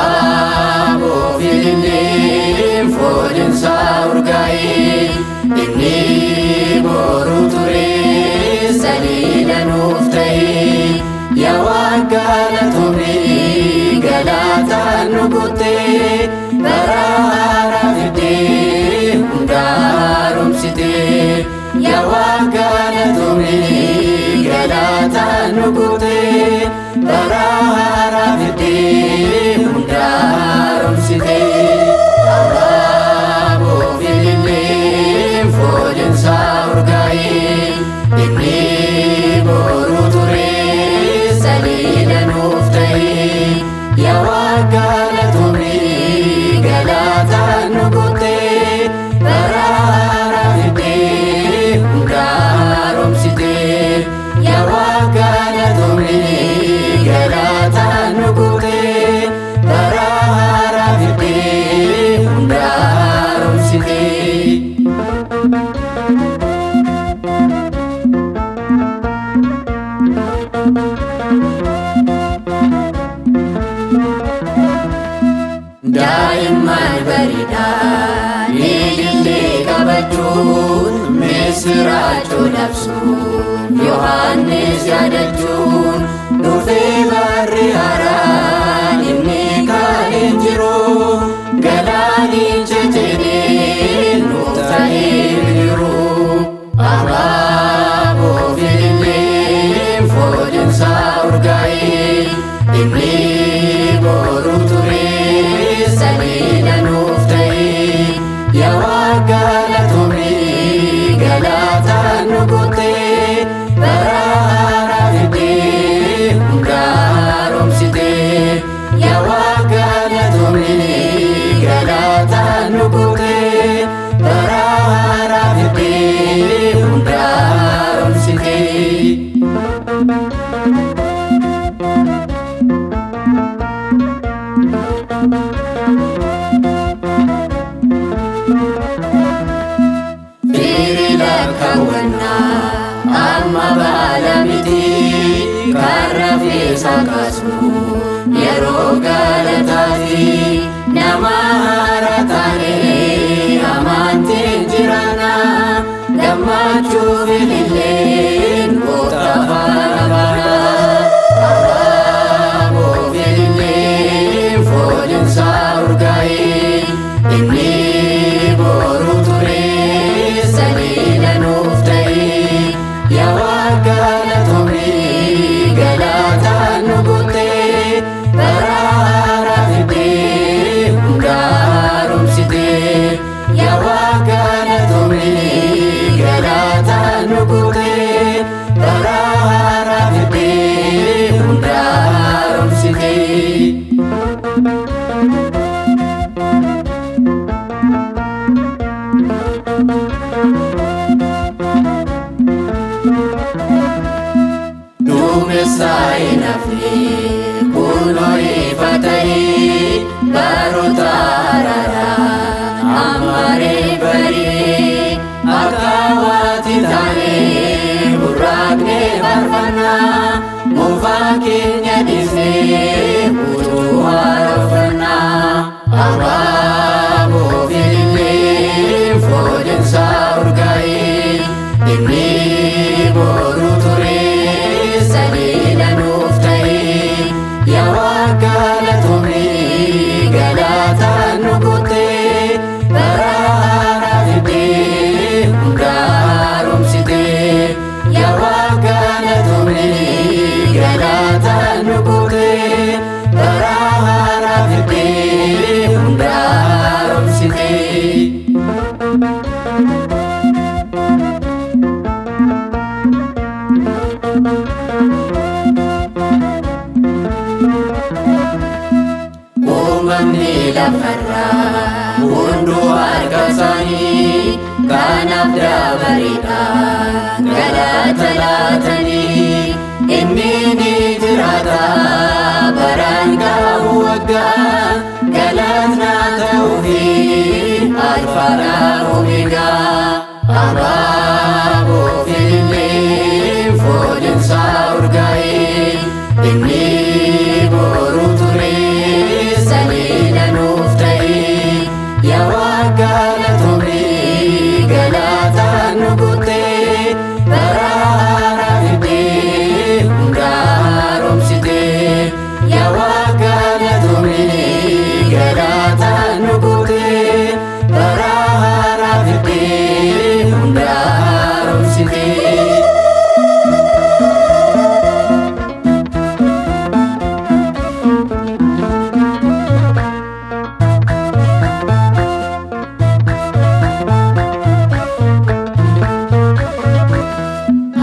Abaaboo fiililleen fooliinsaa urgaa'ee inni boru ture saliila nuuf ta'e yaa waan galatoomii galataan nu guuttee bara haaraa fiddee hunda haaromsitee yaa waan galatoomii galataan nu guuttee bara haaraa fiddee hunda haaromsitee. Abaaboo fiililleen fooliinsaa urgaa'ee inni boru ture saliila nuuf ta'e yaa waan galatoomii galataan nu guuttee bara haaraa fiddee hunda haaromsitee yaa waan galatoomii galataan nu guuttee bara haaraa fiddee hunda haaromsitee. Daa'imman bareedaa ilillee qabachuun misiraachuu labsuun Yohaannis yaadachuun dhufee barri haaraan inni kaan hin jiru galaanicha jedhee nuuf ta'ee bidiru. Abaaboo fiililleen fooliinsaa urgaa'ee inni boru ture saliila nuuf ta'e yaa waan galatoomii galataan nu guuttee bara haaraa fiddee hunda haaromsitee yaa waan galatoomii galataan nu guuttee bara haaraa fiddee hunda haaromsitee. Firii lakkaawwannaa amma baala miti karra feesa kaasnu yeroo galataati nama haara taane amantiin jiraana gammachuu fililleen gooftaa faana baana. Abaaboo fiililleen fooliinsaa urgaa'ee inni boru ture saliila nuuf ta'e yaa waan galatoomii galataan nu guuttee bara haaraa fiddee hunda haaromsitee yaa waan galatoomii galataan nu guuttee bara haaraa fiddee hunda haaromsitee. Duumessaa hin hafne kunoo ifa ta'ee baroota haraaraa ammaree barii akka waati taanee burraaqnee faarfannaa moofaa keenya dhiisnee utuu haaromfannaa. Abaaboo fiililleen fooliinsaa urgaa'ee inni boru ture saliila nuuf ta'e yaa waan galatoomii galataan nu guuttee bara haaraa fiddee hunda haaromsitee yaa waan galatoomii galataan nu guuttee. Uumamni lafarraa hunduu harka isaanii kanaaf dabareedha galata laatanii. Inni ni jiraata baraan gahu waggaa galatna ta'uufi alfaadhaaf omeegaa. Abaaboo filillee fooliinsaa urgaa'ee inni boru ture saliila nuuf ta'e. Yaa Waaqa galatoomii galataan nu guuttee bara haaraa fiddee hunda haaromsitee. Yaa Waaqa galatoomii galataan nu guuttee bara haaraa fiddee hunda haaromsitee.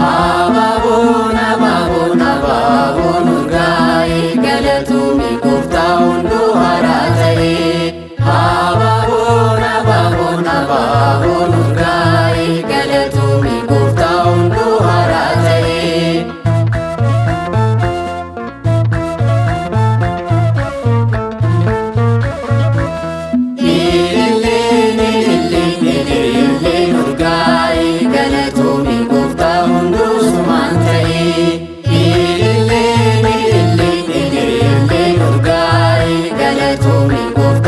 Abaaboon abaaboon abaaboon urgaa'e galatoomii gooftaa hunduu haaraa ta'e. Abaaboon abaaboon abaaboon urgaa'e galatoomii gooftaa hunduu haaraa ta'e. Ililleen ililleen ililleen urgaa'e galatoomii gooftaa hunduu sumaan ta'e. Ililleen ililleen ililleen urgaa'e galatoomii gooftaa.